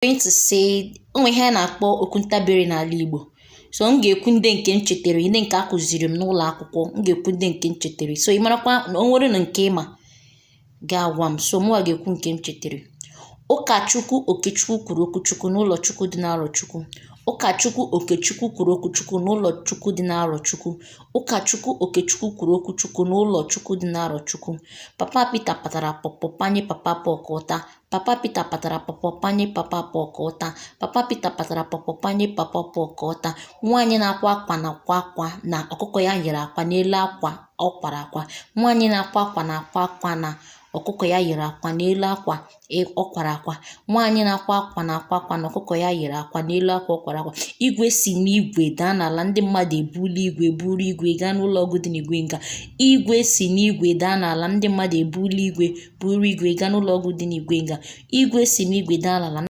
Going to say o nwere ihe a na-akpọ okwuntabire n'ala Igbo. So m ga-ekwu ndị nke m chetara, ndị nke a kụziri m n'ụlọ akwụkwọ. M ga-ekwu ndị nke m chetara. So ị marakwa na o nwere na nke ị ma, ga-agwa m. So mụnwa ga-ekwu nke m chetara. Ụkọchukwu Okechukwu kwuru okwuchukwu n'ụlọ Chukwu dị n'Arọchukwu. Ụkọchukwu Okechukwu kwuru okwuchukwu n'ụlọ Chukwu dị n'Arọchukwu. Ụkọchukwu Okechukwu kwuru okwuchukwu n'ụlọ Chukwu dị n'Arọchukwu. Papa Peter patara pọpọ panye Papa Paul ka ọ taa. Papa Peter patara pọpọ panye Papa Paul ka ọ taa. Papa Peter patara pọpọ panye Papa Paul ka ọ taa. Nwaanyị na-akwa akwa na-akwa akwa na ọkụkọ ya yiri akwa n'elu akwa ọ kwara akwa. Nwaanyị na-akwa akwa na-akwa akwa na ọkụkọ ya yiri akwa n'elu akwa ọ kwara akwa. Nwaanyị na-akwa akwa na-akwa akwa na ọkụkọ ya yiri akwa n'elu akwa ọ kwara akwa. Igwe si n'igwe daa n'ala, ndị mmadụ ebuli igwe buru igwe gaa n'ụlọ ọgwụ dị n'igwe nga. Igwe si n'igwe daa n'ala, ndị mmadụ ebuli igwe buru igwe gaa n'ụlọ ọgwụ dị n'igwe nga. Igwe si n'igwe daa n'ala.